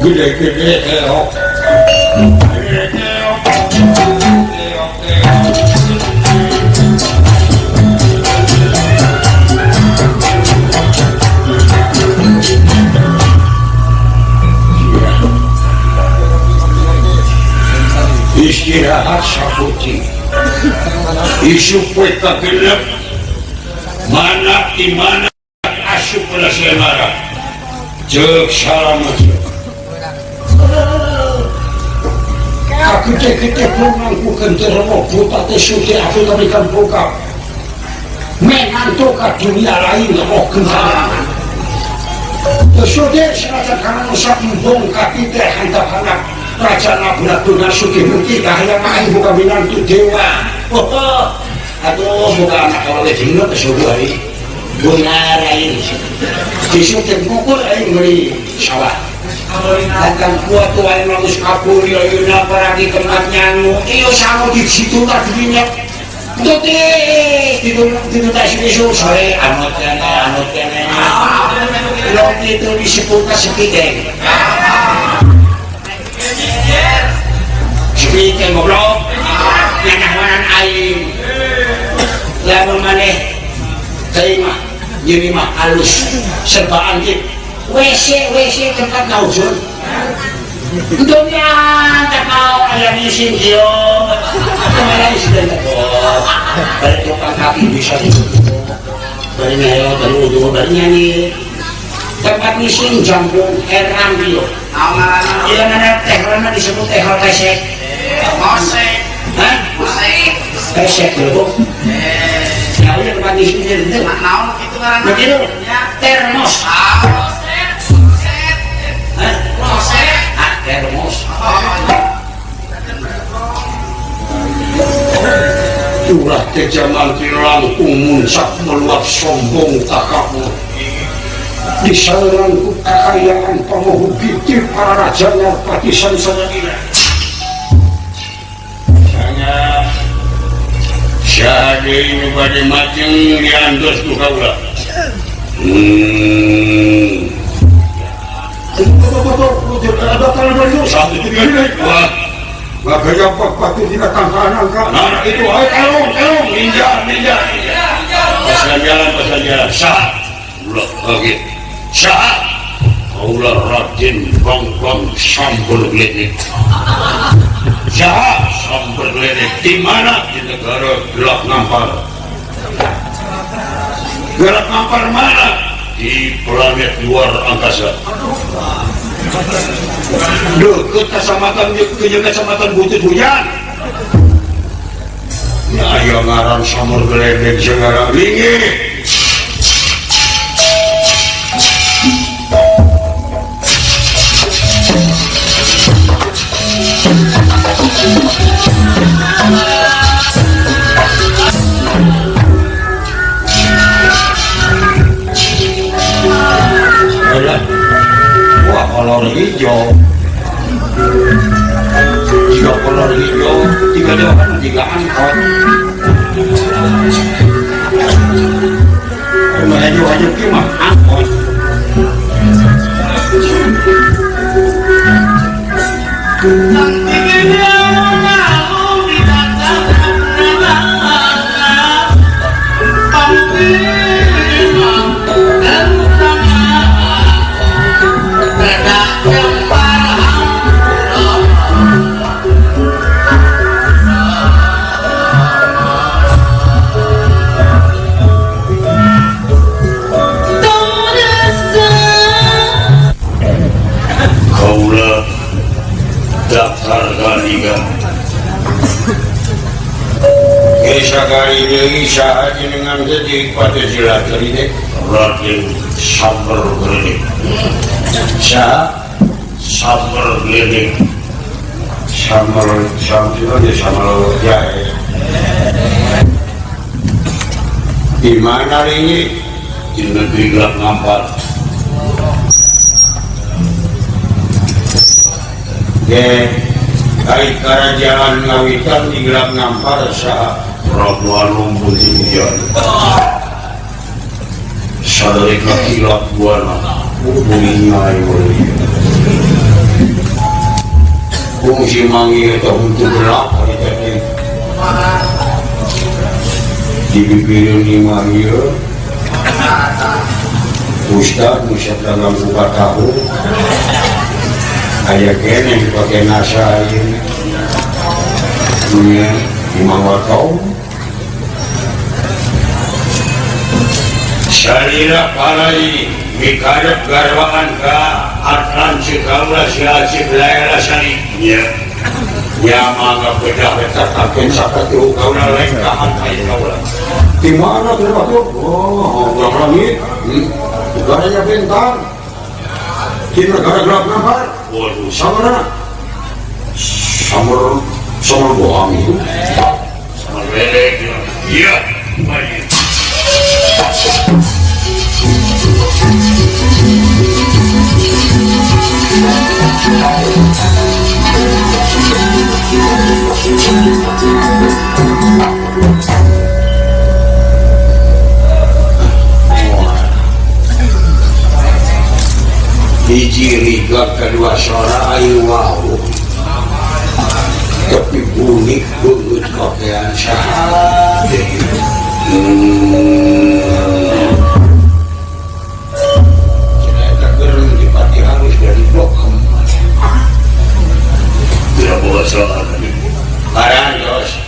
Gede-gede keok. Gede keok. Keok keok. Istirahat saputi. Isuk poe kagenep mana di mana asup pada Semarang. Ceuk salam aja. Aku teh pun termo buta teh suci aku tapi kan buka. Menantu ka dunia lain roh kendaraan. Tersude seraja kana sak embung kaki teh hantap anak. Raja Nabulat Tuna Sugi Muki kahayang aing buka minantu dewa. Oh, aduh buka anak kalau jenglot subuh hari. Benar aing. Disuke ngukur aing beli sawah. Datang kuat tuan magus kabur ya yuna paragi tempat nyangu. Iyo sangu di situ tadinya. Tuti ditutas isu sore anut kene anut kene. Lo itu disebut sepikeng. Sepikeng goblok. Nyanyawanan aing. Lamun maneh terima jadi mah halus serba anjing. WC WC tempat nauzul. Dunia tak mau ada di sini yo. Kemarin sudah tak. Balik tukang kaki bisa ditutup. Balik nyayo, balik udu, balik nyanyi. Tempat ngising jambung herang yo. Iya nana teh rana disebut teh pesek. Pesek. Hah? Pesek lho. Nah, ini tempat ngising itu. Naon kitu ngaranna? Begitu. Termos. Hah? Ah, termos. Ulah teja manti langkung muncak meluap sombong kakakmu. Di saluranku kekayaan pamohu bitir para raja Narpati Sansana. Sangat syahade ini pada maceng diantos ku kaula. Wah, makanya pak tidak tangkahan angka. Nah, itu ayo telung, telung, ninja, ninja, ninja. Pasal jalan, pasal jalan. Sah, ulah oke. Sah, kaulah Raden Bangkang Samber Gledek. Sah, Samber Gledek di mana? Di negara Gelap Ngampar. Gelap Ngampar mana? Di planet luar angkasa. Deket kecamatan kecamatan Butut Hujan. Ya aya ngaran Samber Gledek segala linggih. Wah, kolor hijau. Tiga kolor hijau, tiga dewan, tiga angkot. Rumah hijau aja mah angkot. Sakali deui saha jenengan teh di Pancasila tadi teh Raden Samber Gledek. Saha Samber Gledek. Samber Samber itu Samber jahe. Di mana ini? Di negeri Gelap Ngampar. Ge, ai kerajaan Ngawitan di Gelap Ngampar saha Prabu Anum Puntihujan. Sadareka kilap buana, bunga ieu. Musim manggil atau untuk gelap hari tadi. Di bibir ni manggil. Ustaz musab dalam buka tahu. Ayah kene dipakai nasa ini. Dunia lima tahun. Salira parai mikadap garwaan ka atlan cikaula si acip laila sani. Ya. Ya mangga bedah tetapkan sakatu kaula lain kahan air kaula. Di mana terbatuk? Oh, gelap langit. Negaranya bintang. Di negara gelap nampak. Waduh, sama sama sama bohong itu. Sama lelek. Iya, baik. Hiji riga kedua sora ayu wau tapi unik banget pakaian saha. Cenah gereng dipati halus dari bokem. Tidak boleh salah. Parantos.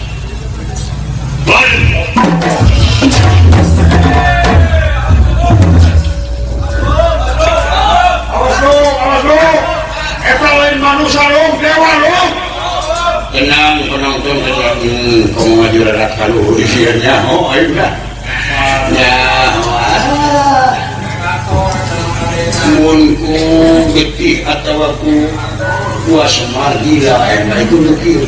Awas lu, awas lu. Eta lain manusia lu, dewa lu. Tenang penonton tenang, kamu maju rarat kaluhur isiannya, oh ayo dah. Ya, mun ku getih atawa ku kuas Semar gila enak itu nu kieu.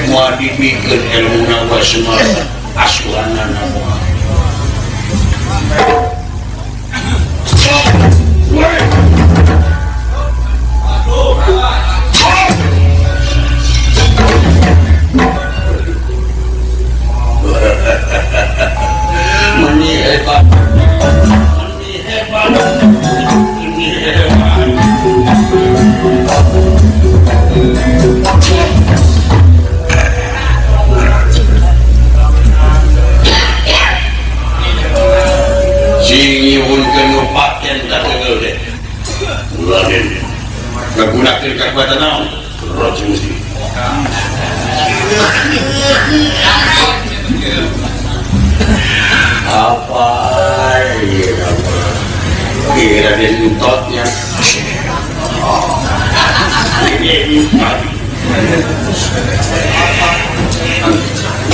Moal dipikeun elmuna wa Semar asuhanana moal. Meni hebat. Meni hebat. Meni hebat. Sing nyuhunkeun nu paten ka teunggeul teh. Raden. Ngagunakeun kakuatan naon? Raja Musti. Apa iya kira dia entotnya ini entot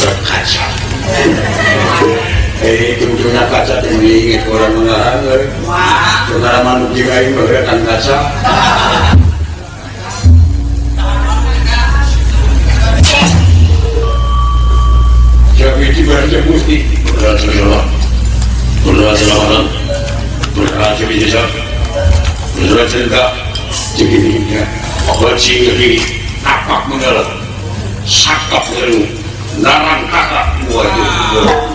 berkaca tungtungnya kaca tinggi orang mengarang tengah manuk juga ini menggerakkan kaca. Jadi Raja Musti Raja Jawa, Raja Lawanan, Raja Bijasa, Raja Cinta, Jegininya, Bajing kiri, tapak mendalam, sakap mengeluh, narang kakak, waduh.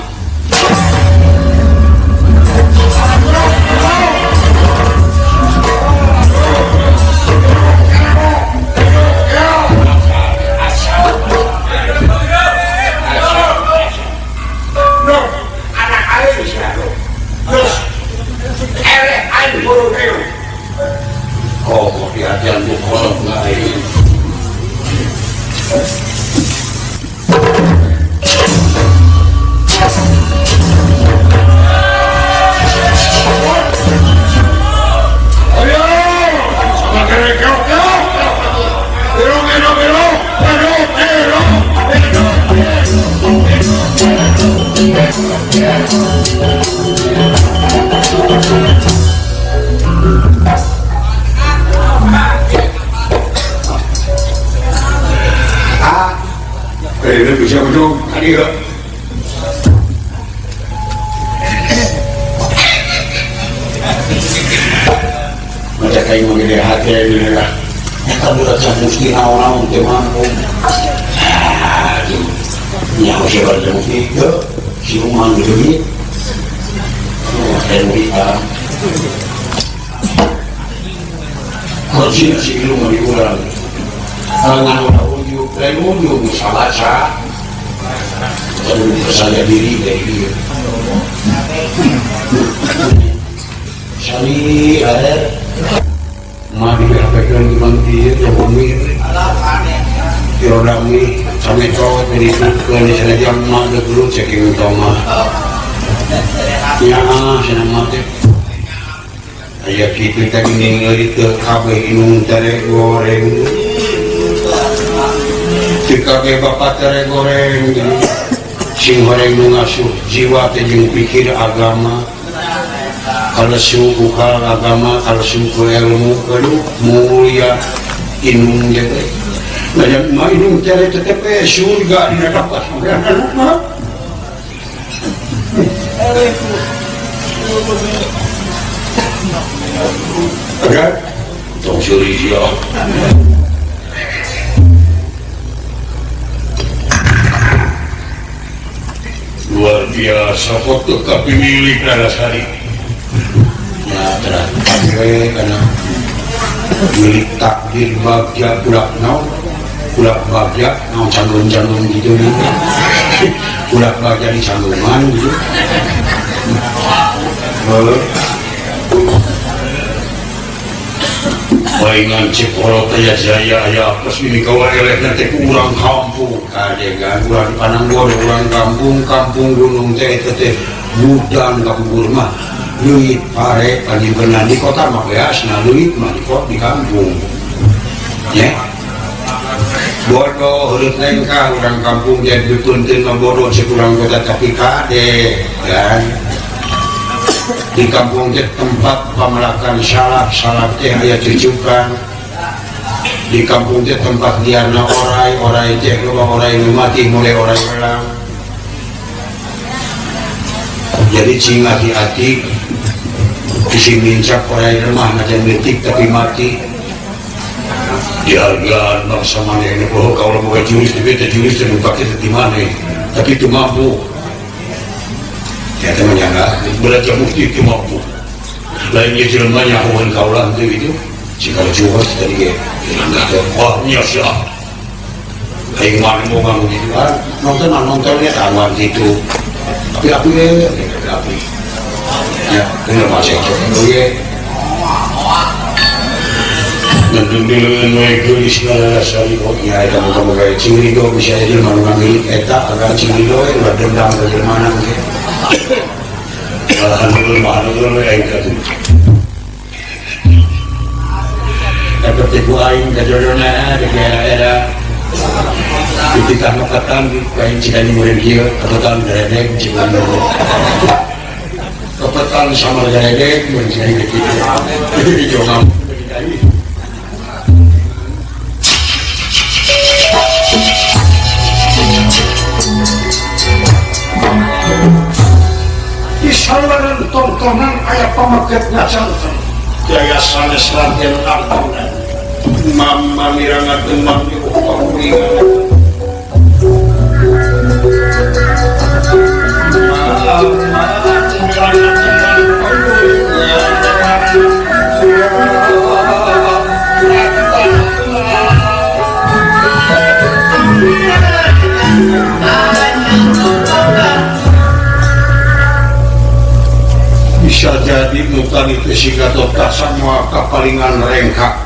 Oh, hati-hatian bu kolot lain. Ayo, sama kerek. Pero, pero, pero, pero, pero, pero. Bisa betul tadi ya. Macam kayak menggede hati ini lah. Eta budak mesti naon-naon teh mampu. Nyaho si Raja Musti ke siluman gede. Oh, terus Kunci siluman diulang. Ngan ulah ujug, lain ujug bisa baca. Percaya diri dari dia. Sali air mah dihapekeun di manti ya bumi. Tirodami sampai cowok jadi tukeun sanajan mah deuk dulu ceking utama. Ya cenah mah teh. Aya kitu teh ningali teu kabeh inung tere goreng. Teu kabeh bapak tere goreng. Sing goreng nu ngasuh jiwa teh jeung pikir agama. Kalau buka agama, kalau suku ilmu, aduh mulia inung teh. Nah, yang mah inung tere tetep surga dina dapat sampean anu mah. Oke, tong suri sia. Luar biasa foto kapimilik Nagasari. Ya terang karena milik takdir bagja kulak naon, kulak bagja naon canggung-canggung gitu nih. Kulak bagja di canggungan gitu. Palingan Ciporo teh jaya aya apes ini kawa eleh teh ku urang kampung kadegan urang panang bodoh urang kampung kampung gunung teh eta teh budan kampung mah leuit pare panimbenan di kota mah beasna leuit mah di kota di kampung nya bodoh heureut lengkah urang kampung jadi dipunteun mah bodoh cek urang kota tapi kade kan di kampung teh tempat pamelakan salak salak teh aya cucukan di kampung teh tempat liarna orai orai teh loba orai nu mati mulai orai welang jadi cing hati-hati isi mincak orai remah najan leutik tapi mati dihargaan bangsa maneh nu poho kaula boga jurus di teh jurus teh nu pake teh di maneh tapi teu mampu. Ya teman yang belajar mufti itu mampu. Lainnya jelema nyahoan kaula teh gitu. Jika juhos tadi ge. Wah nya sia. Aing mah mau nganggo gitu kan. Nonton nontonnya tangguhan gitu. Tapi aku ye, tapi. Ya, ini masih ge. Nendung-nendung we geulis ngalasari kok nya eta moga-moga cing rido bisa jelema nu ngambil eta agar cing rido we ulah dendam ka jelema ge. Alhamdulillah aing katuh. Dapat ku aing ka jodona di era dititah mekatan aing cika nyumurin kieu kepetan garedeg cika kepetan sama garedeg mun cika kitu. Jadi jongam. Di saluran tontonan aya pameket ngacangkeun jaya sanes Raden Arjuna mama mirangat demam di pamulingan mama mirangat demam bisa jadi mutan itu sehingga toka semua kapalingan rengkak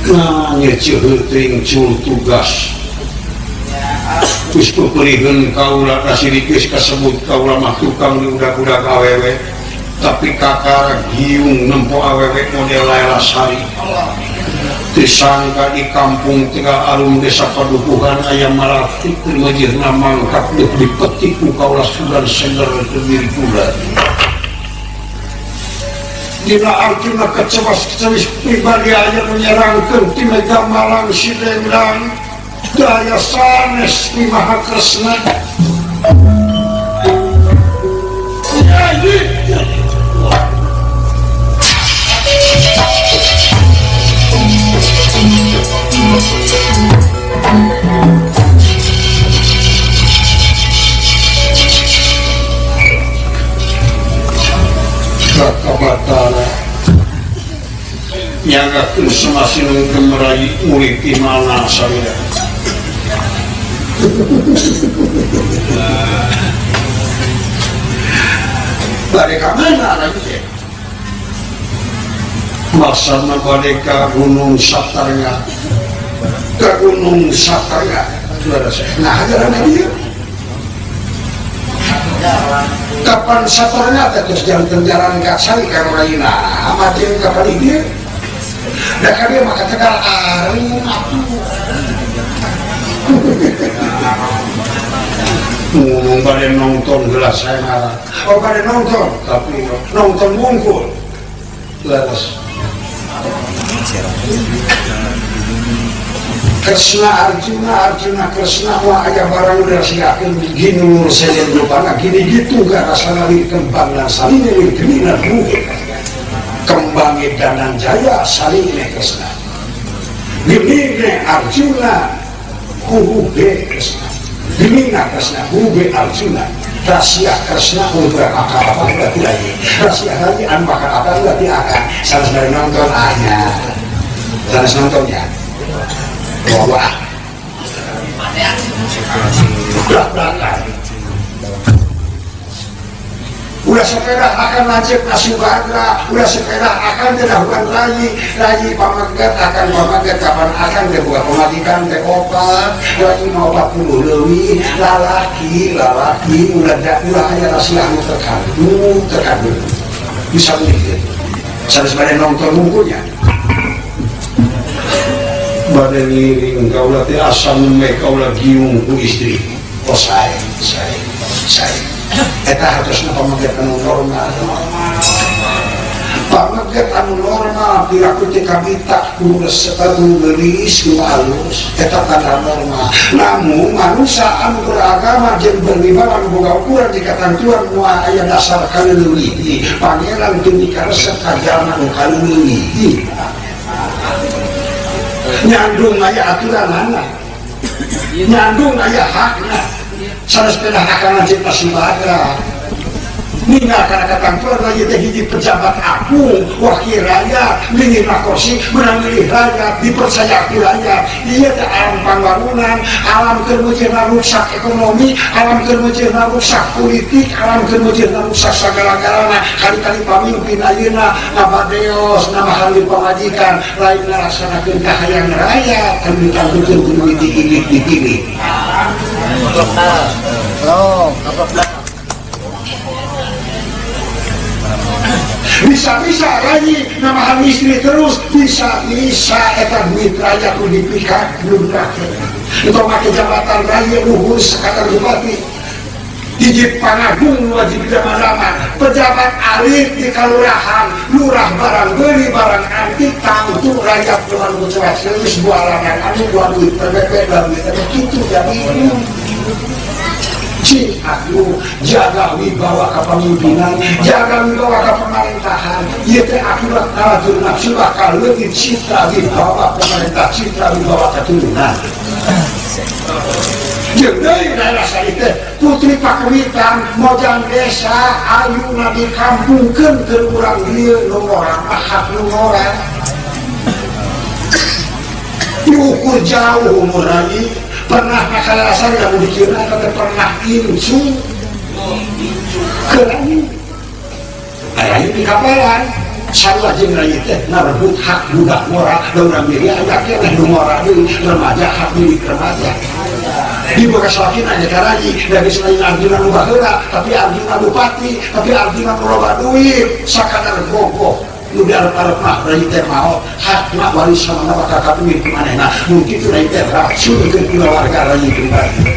nah nyeceuh cul tugas terus peperihan kaula kasirikis kasebut kaula mah tukang di udak-udak awewe tapi kakar giung nempo awewe model Laila Sari disangka di kampung Tegal Arum desa Padukuhan ayam malafik termajirna mangkap dipetik ku kaula sugan seger terdiri pula dina artina kecewas-kecewis pribadi aya menyerangkeun ti Mega Malang Sidendang daya sanes ti Maha Kresna. Batara Nyanggakeun semasinung kemerai urip di mana salira. Bade ka mana lagi teh? Maksudna bade ka Gunung Saptarga. Ka Gunung Saptarga. Nah, jalan ieu. Kapan Saptarga teh terus janten jalan ka sari ka Rayina. Amatin kapan ieu? Da ka dieu mah ka Tegal Arum atuh. Ngomong bade nonton gelas saya malah. Oh bade nonton, tapi nonton wungkul. Leres. Kresna Arjuna, Arjuna Kresna, wah aya barang dirahasiakeun gini sejen rupana gini gitu gak rasana lir kembang dan saline lir genina duhe. Kembange Danan Jaya saline Kresna. Genine Arjuna hurube Kresna. Genina Kresna hurube Arjuna. Rahasia Kresna udah akal apa berarti lagi. Rahasia lagi anu bakal apa berarti akan. Sanes bari nonton aya. Sanes nontonnya. Wah. Ulah sepeda akan lanjut Subadra, ulah sepeda akan dilakukan rayi, rayi pamaget akan pamaget kapan akan dibuka pemajikan teh opat, rayi mau 40 leuwih, lalaki, lalaki ulah ulah aya rahasia anu terkandung, terkandung. Bisa begitu. Sanes bade nonton mungkulnya. Bade ngiring kaula teh asam me kaula giung ku istri. Oh sae, sae, sae. Eta hartosna pamaget anu normal. Pamaget anu normal piraku teh kabita kudu resep kudu geulis kudu alus. Eta tanda normal. Namun manusia anu beragama jeung berwibawa anu boga ukuran di katantuan moal aya dasar kaleuleui. Pangeran teu mikaresep ka jalma nu kaleuleui. Nyandung aya aturanana. Nyandung aya hakna. Sanes pedah akan lanjut ka Subadra. Ninggal kana katantuan lagi teh hiji pejabat agung, wakil rakyat, mingin kursi, menang milih rakyat, dipercaya ku rakyat. Ieu teh alam pangwangunan, alam keur meujeuhna rusak ekonomi, alam keur meujeuhna rusak politik, alam keur meujeuhna rusak sagala-galana. Kali-kali pamimpin ayeuna ngabadeos namahan di pamajikan, lain ngalaksanakeun kahayang rakyat, kan ditangtukeun ku duit dipilih. Bisa-bisa lagi namahan istri terus, bisa-bisa eta duit rakyat nu dipikak belum rakyat. Itu make jabatan rakyat luhur sakadar bupati. Hiji pangagung wajib zaman-zaman, pejabat alit di kalurahan, lurah barang beli barang antik tangtu rakyat cuman kucuat serius bualanan anu dua duit PBB dua duit itu jadi cing aku jaga wibawa kepemimpinan, jaga wibawa kepemerintahan. Ieu teh akibat nalajur nafsu bakal leuwih citra wibawa pemerintah, citra wibawa keturunan. Jeung deui daerah sari teh putri pakewitan mojang desa ayuna dikampungkeun keur urang dieu nu ngorang hak nu ngorang. Diukur jauh umur lagi. Pernah masalah yang dikira atau pernah incu ke rayu rayu di kapelan sarua jeung rayu teh ngarebut hak budak ngora da urang diri aya keneh nu ngora deui remaja hak milik remaja di bekas laki nanya ka rayi da geus lain Arjuna nu baheula tapi Arjuna bupati tapi Arjuna nu loba duit sakadar gogoh nu diarep-arep mah rayi teh maot hakna warisan mana bakal kapimir ku manehna mun kitu rayi teh racun keur kulawarga rayi pribadi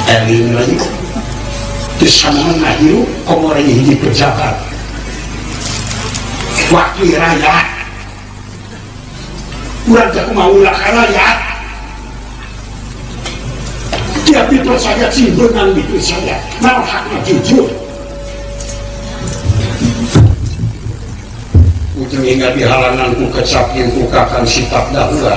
eling rayi teu sanaman ngahirup komo rayi hiji pejabat wakil rakyat urang teh kumaha ulah ka rakyat tiap dipercaya cing beunang dipercaya naon hakna jujur ujung hingga di halangan ku kecap yang ku kakan sitap dahulan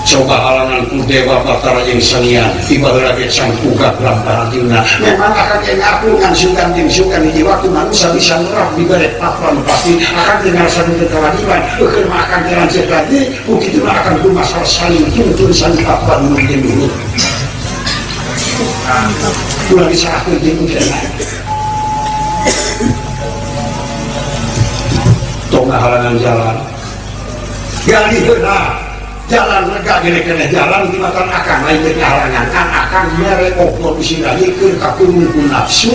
Coba halangan ku dewa Batara jeung Sangian tiba heula ge sangkuga lamparantina. Memang akan ge ngaku ngan sugan jeung sugan hiji waktu manusia bisa ngerap dibere patron pasti akan teu ngarasa teu kewajiban eukeun mah akan teu lanceuk lagi ku kitu mah akan ku masalah saling tuntun saling patron nu jeung dulu. Ulah disalahkeun jeung kena. Tong halangan jalan. Gali heula jalan lega gede kene jalan di matan akang lain teh halangan kan akang mere opor bisi dagikeun ka ku nafsu.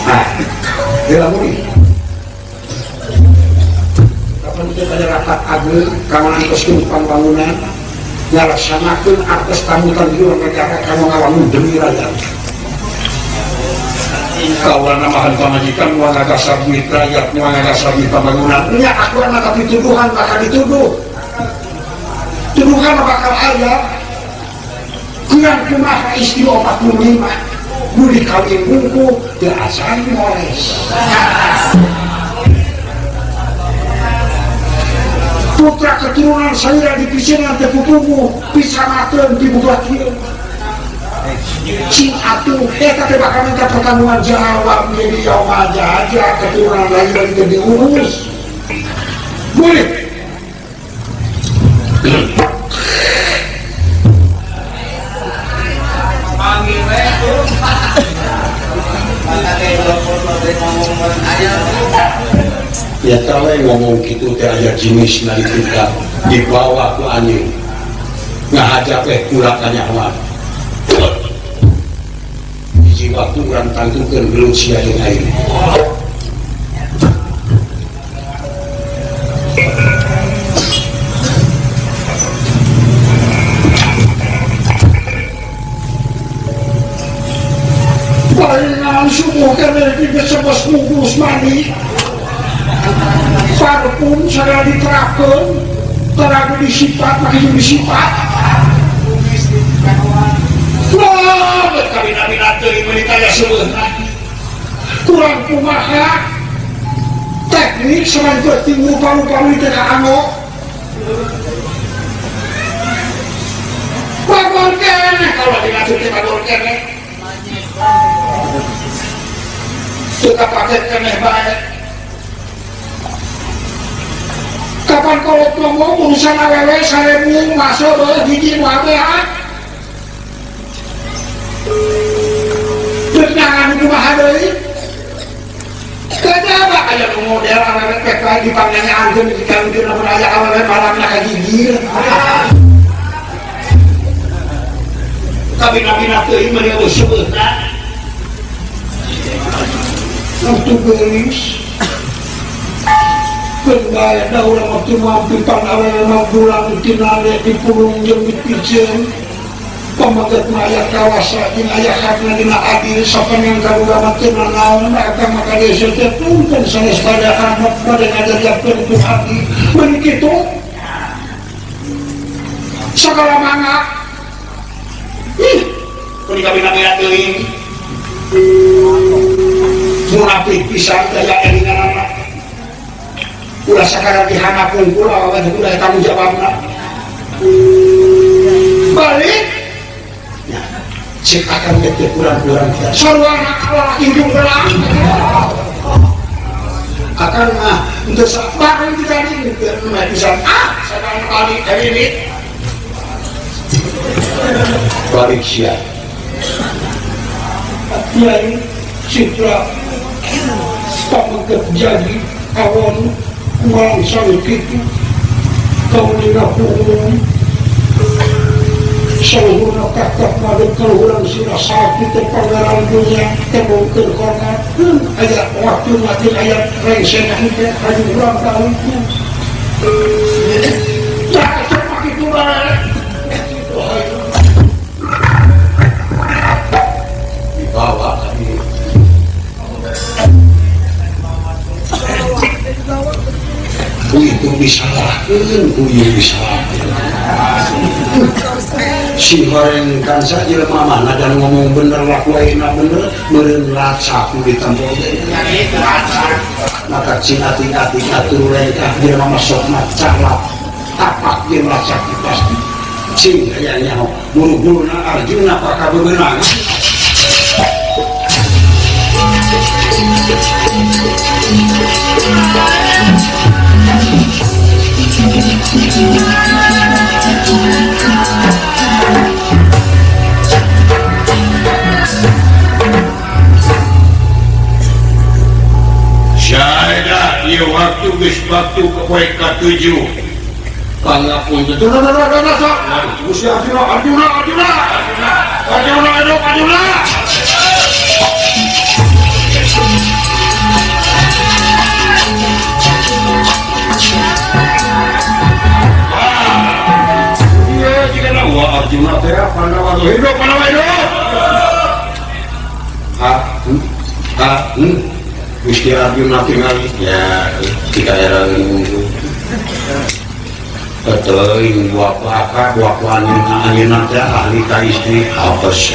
Nah, heula muli. Kapan teh pada rapat ageung kamanantoskeun pambangunan ngalaksanakeun artos tamutan di luar negara kanu ngawangun demi rakyat. Kawan namahan pamajikan moal ngagasar duit rakyat, moal ngagasar duit pembangunan. Nya aku anak tapi tuduhan bakal dituduh. Tuduhan bakal aya. Kurang kumaha istri 45 nu dikawin bungku teu acan moles. Putra keturunan saya dipicenan teu pupuguh, pisamakeun dibugakeun. Cing atuh eta teh bakal minta pertanggungan jawab jadi yauma aja keturunan lain lagi teh diurus. Boleh. Panggil we tuh. Ya tawe ngomong kitu teh aya jenis na ditingkat dibawa ku anjeun. Ngahaja teh kula kanyahoan. Hiji waktu urang tangtukeun gelut sia jeung aing. Barengan subuh kene iki sebes bungkus mandi. Parfum segala diterapkeun, teragu disipat, makin disipat. Wah, kawin-kawin teuing meuni taya seueuhna. Kurang kumaha teknik selain penting rupa-rupa teh kaanggo. Bagol keneh kalau dimaksud teh bagol keneh. Teu kapake keneh bae. Kapan kolot ngomong urusan awewe 1000 masuk beuh hiji nu awewe. Tenangan kumaha deui? Kenapa aya nu model awewe teh bae dipangnyanyaankeun dikawinkeun lamun aya awewe malamna ka gigir. Kabina-bina teuing mah eueuh seueuhna. Waktu geulis Kendaya daulah waktu mampi pan awewe mah bulan tinale dipulung jeung dipiceun. Pamaget mah aya kawasa jeung aya hakna dina adil sapaneng kaboga mah teu nanaon agama ka desa teh punten sanes pada amat pada ngajadiakeun ku abdi. Mun kitu sagala mangga. Ih, kudu kabina-bina teuing. Munafik pisan daya elinganana. Ulah sakara dihanap kungkul awewe teh ulah tanggung jawabna. Balik. Ya, cek akan teh kurang-kurang teh. Sarwana lalaki hidung belang. Akan mah henteu sabar teu tadi henteu mah pisan. Ah, sakana balik kawilit. Balik sia. Kiai Citra pameget jadi awon malangsang kitu kauninga puhun saluhurna kakak madep kaluhuran sirah sakit teh pangeran dunya tebongkeun hormat aya waktu mati aya rengsena teh haju urang tahun tah cuma kitu bae dibawa kami. Ku itu disalahkeun, ku ieu disalahkeun. Sing horeng kansa jelema mah najan ngomong bener laku ayeuna bener meureun lacak nu ditempo ge. Maka cing ati-ati atur lengkah jelema mah sok macarlap tapak jeung lacak pasti. Cing aya nyaho buru-buruna Arjuna pakabeunang. Syaidah ieu waktu geus waktu ke poe ka-7. Pangapunten. Gusti Arjuna, Arjuna, Arjuna. Arjuna, Arjuna, Arjuna. Iya, jika wah Arjuna teh Pandawa hidup, Pandawa hidup. Ha, ha, Gusti Arjuna tingali ya tika era unggul. Teuing bapak bapak anjeunna teh ahli ka istri apes.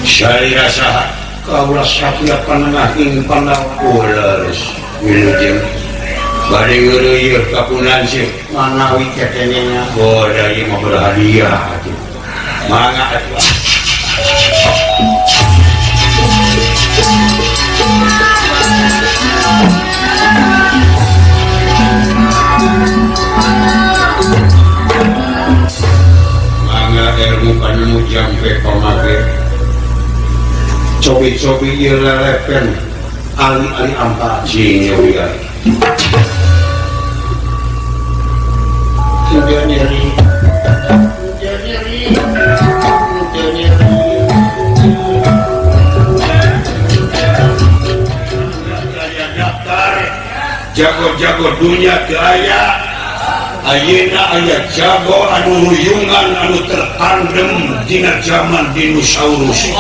Saya saha kaula satya panengah ing Pandawa uleus wilujeng bade ngeureuyeuh ka pun lanceuk manawi kekenyenga boda ieu mah berhadiah atuh mangga atuh. Mangga ilmu panemu jampe pamage cobi-cobi ieu lelepen ali-ali ampa cing nyobian. Teu nyeri. Teu nyeri. Teu nyeri. Daftar jago-jago dunia teu aya. Ayeuna aya jago anu ruyungan anu tertandem dina zaman dinosaurus.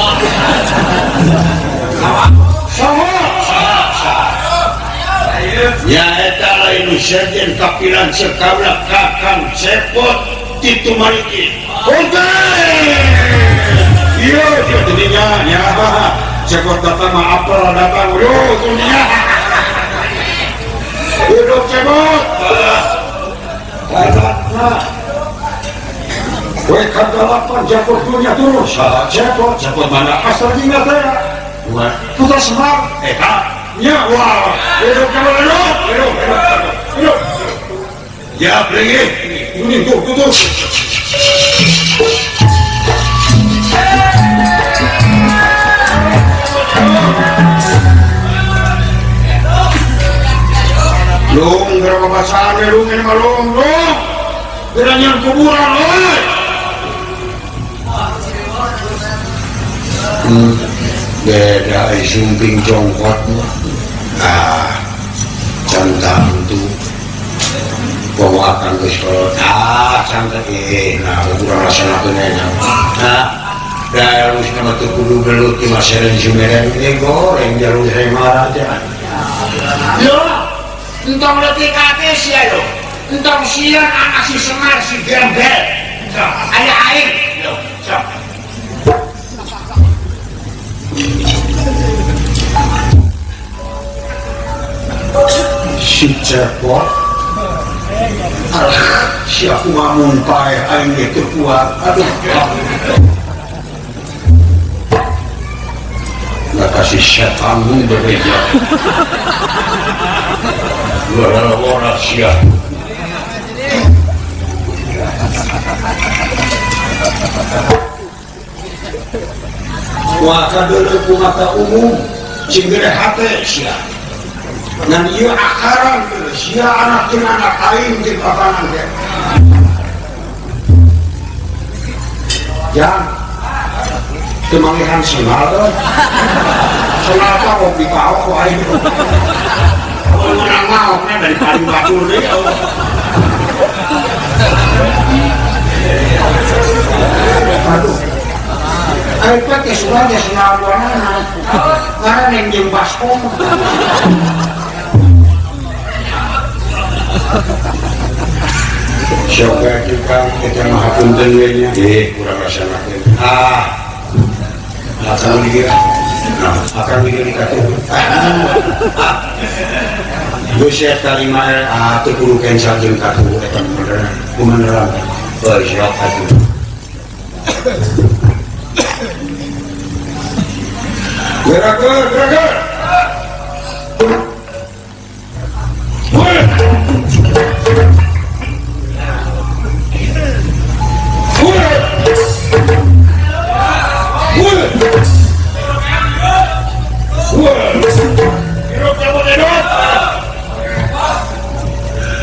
Nyaeta lain nu sejen kapilan sekaula Kakang Cepot Titu Maliki. Oke. Iya, dia jadinya nya. Cepot datang mah apel datang. Yo, dunia. Hidup Cepot. Hebatna. We kadalapan jago dunia turun. Cepot, Cepot mana asal jingga teh? Putra Semar. Eta. Ya, wah, hidup kamu hidup, hidup, hidup, hidup. Ya, beringi, ini tuh, tuh, tuh. Lung, berapa bacaan, lung, ini mah lung, lung. Beranian kuburan, oi. Beda sumping jongkot mah. Ah, cantang tu bawa akan ke sekolah. Ah, cantang nah kurang laksanakeun nya. Nah, da harus nama teu kudu gelut di maseren sumeren ge goreng jalur semar aja. Yo, entong leutik ate sia yo. Entong sieun anak si Semar si Gembel. Aya aing. Yo, sok. Si Cepot, alah, si aku ngamun pae aing ge teu kuat. Aduh, nggak kasih setan mun bebeja. Luar sia. Wah, kadeuleu ku mata umum, cing gede hate sia. Ngan ieu akaran sia anak jeung anak aing jeung papanan teh. Jang, teu manggihan senal euy. Senal apa kok dibawa ku aing. Mun menang maokna dari paling batur deui. Aduh. Aing teh sudah geus senal duanana. Ngaran yang jeung baskom. Sok atuh Kang eta mah hapunten we nya. Kurang laksanakeun. Ah. Akang di dieu. Akang di dieu dikatuh. Buset kalima teu kudu cancel jeung katuh eta beneran. Kumaha euy sok atuh. Gerak gerak.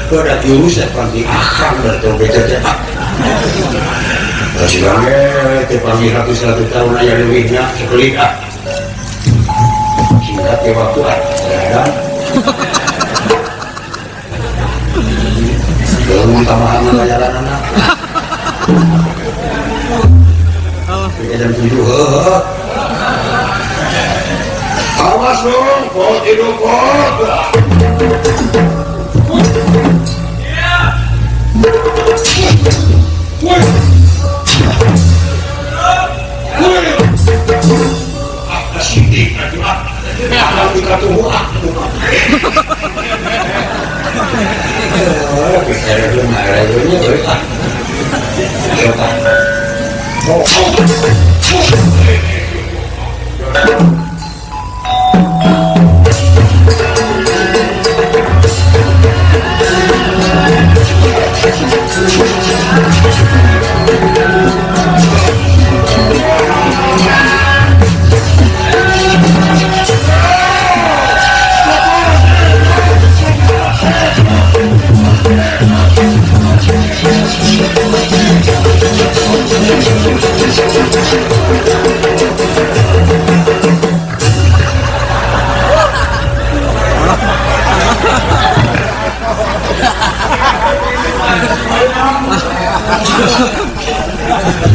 Pada jurus ya panggil akang dan trompet teh. Masih banget teh panggil ratus-ratus tahun aya leuwihna sekelik ah. Singkat ya waktu ah. Kadang. Belum tambahan layaran anak. Jam 7 heuh. Awas dong, pot hidup pot.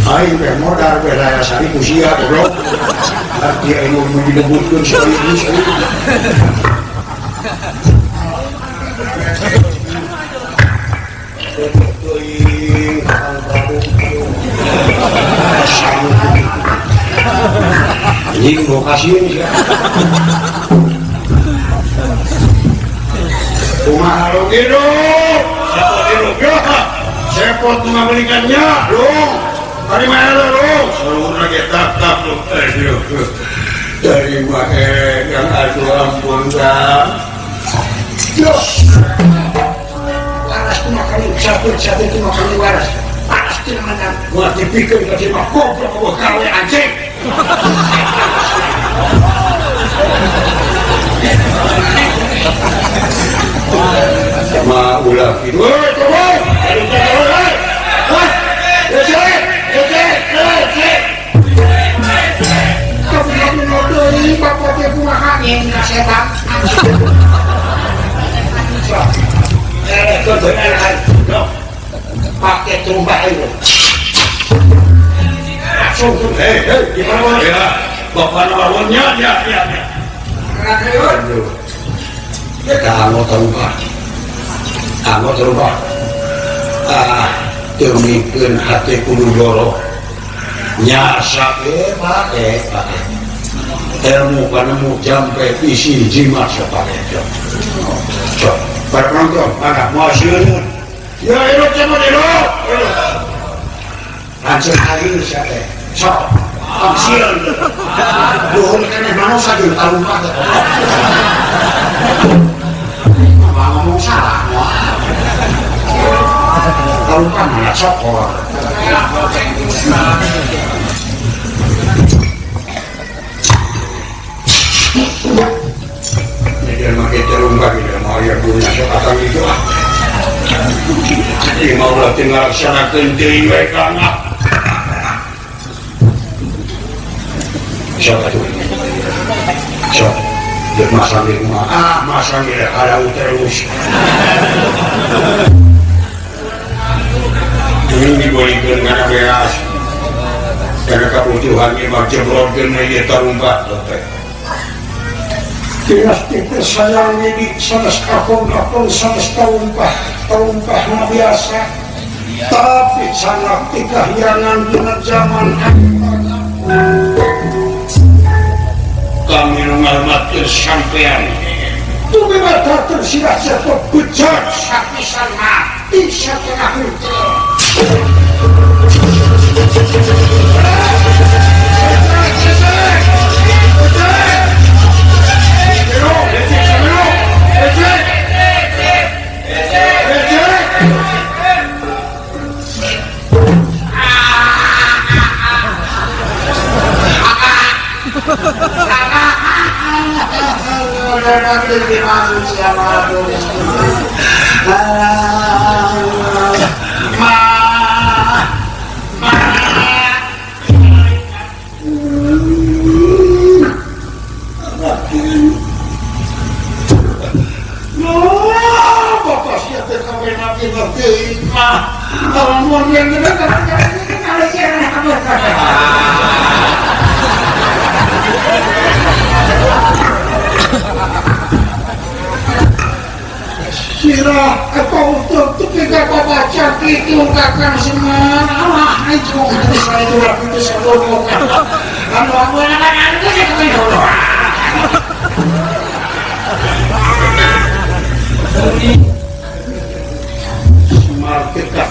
Aing teh modar teh raya sari ku sia goblok. Arti anu dilebutkeun sekaligus. Teuing Kang Prabu. Anjing lokasi sia. Kumaha lu hidup? Sepot hidup ya. Sepot mengabelikannya, dong. Dari mana lu? Seluruh lagi tak lu. Dari mana yang aduh ampun Kang. Yo. Waras tu makan satu tu makan waras. Pasti mana? Gua dipikir tadi mah goblok gua gawe anjing. Ma ulah gitu. Woi, coba. Pakai tumbak itu. Langsung tuh. Hei, gimana ya? Bapak lawannya, ya, ya. Kita anggota rumah. Anggota rumah. Ah, temikeun hate kudu doro. Nyasa pake. Ilmu panemu jampe isi jimat sepake. Sok, para penonton, mana mau sieun? Ya hidup sama hidup. Langsung hari siapa? Sok, sieun. Luhur keneh manusia jeung talumpat. Ngomong salah, talumpat mana sokor. Jadi make terumba gitu, mau ya punya sok akang itu ah. Ini mau lah tinggal laksanakeun teuing we Kang ah. Sok atuh. Sok. Deuk masang di rumah. Ah, masang di halau terus. Ini dibolehkeun kana beas. Karena kabutuhan ieu mah jebrogkeun we ieu tarumba teh. Tias dipersayangi di sanes kapon-kapon sanes tarumpah na biasa. Tapi sangat dikahyangan dina zaman kami ngahormatkeun sampean. Tumi mata tersirat serta bejat sapisan mati satengah henteu.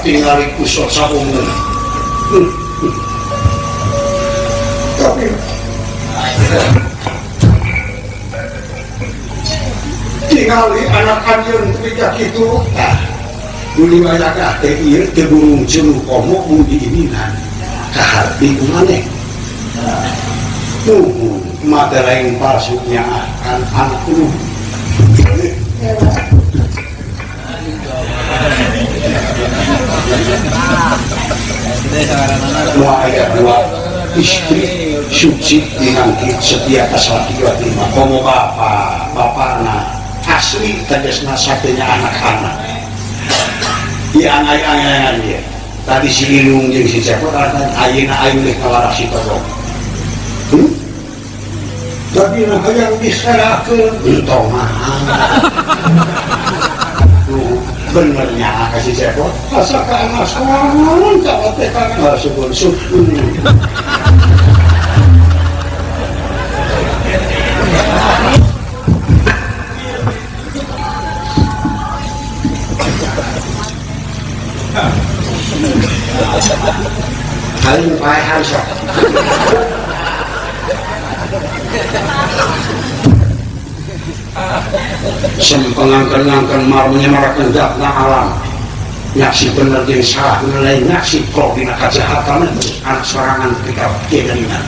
Tinggali kusot saumum. Tapi tingali anak anjeun teu kitu tah. Uli wayakah teh ieu teu burung celuh komo mun diiminan ka harti ku maneh. Mata lain palsunya akan anak lu. Dua ayat dua istri suci dinanti setia kasalaki lima komo bapak bapakna asli tegasna satenya anak-anak di angai-angayan dia tadi si Lilung jeung si Cepot ayeuna aing leh kawarak si Togog tapi nah hayang diserahkeun entong mah benernya kasih cepot asa ka anak sorangan ka teh ka sebon suku paling paehan sok sempengangkan-angkan mar menyemarakan dapna alam nyaksi bener jeung salah nilai nyaksi kok dina kajahatan anak sorangan ketika kedengan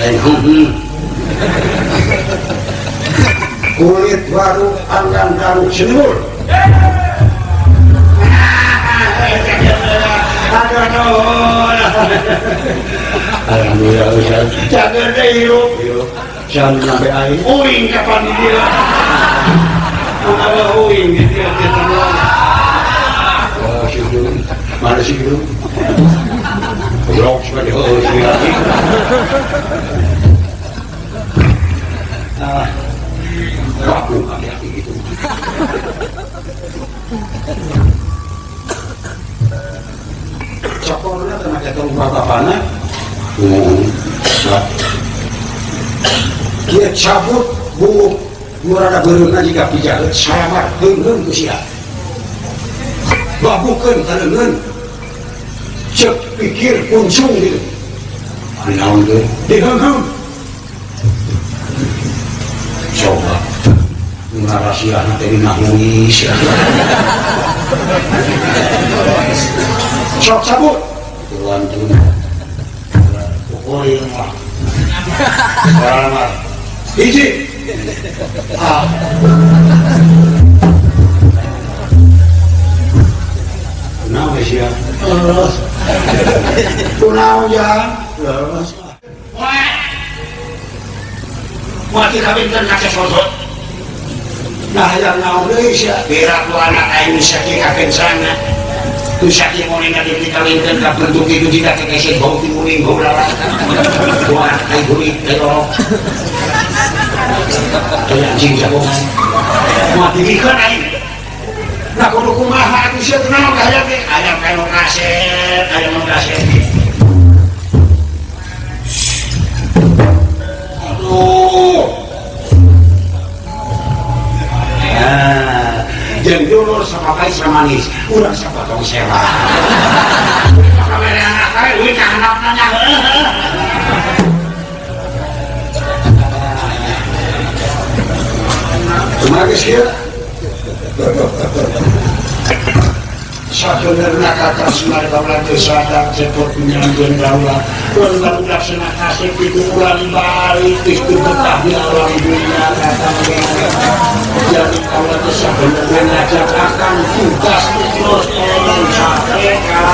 lain kulit baru anggan baru senul alhamdulillah jaga deh hirup jangan sampai aing uing kapan dia apa uing dia oh situ mana sih itu blok sebagai oh sih ah aku hati-hati gitu cokorna tenaga tong bapana dia cabut bunguk murada beureumna jiga pijaheut salamar heungheun ku sia babukeun ka leungeun ceuk pikir kuncung gitu naon deui diheungheun coba ngarasiahna teh dinahuis sok cabut tuan pokoknya mah salamar hiji ah kunaon sia kunaon ya mati kawinkeun ka sosok nah hayang naon deui sia berak ku anak aing sakieu kakencana ku sakieu monena dikawinkeun ka bentuk itu jika kekeset bau timuning bau lalat ku anak aing gurit teh orok teh anjing jagongan mati dikeun aing Nah kudu kumaha atuh sia teh naon kahayang teh? Aya nu kaset, aya nu kaset. Aduh. Jeung dulur sapapait samanis, urang sapotong sewa. Sabenerna kata Semar kaula teu sadar cepot nyanggeun kaula. Mun barudak cenah kasep kitu ulah balik geus teu betah di alam dunya kata jadi kaula teh sabenerna ngajak akan tugas terus tolong capek ka.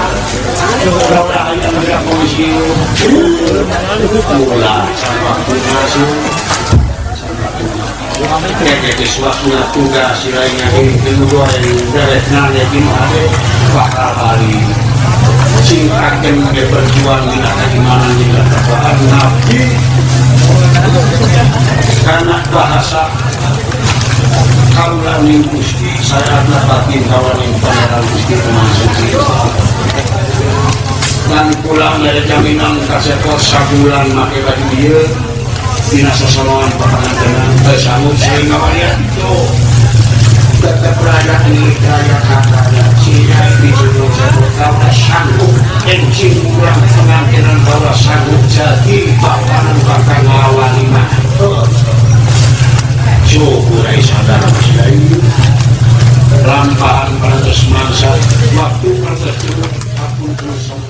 Kaula hayang geura pensiun. Ulah waktu masuk. Kayak suasana tugas lainnya bakal balik singkatkan berjuang gimana kata Nabi karena bahasa kaulaning Gusti saya batin kaulaning Pangeran Gusti Pemangsuki dan pulang dari jaminan kasepot sabulan make baju ieu dina sosongan papangantenan teu sanggup sehingga walian itu tetap berada di daya katanya sia di jero kaula sanggup encing urang pengantinan bahwa sanggup jadi bapanan bakal ngawali mah syukur ai sadar sia lampahan parantos mangsa waktu parantos cukup aku sama.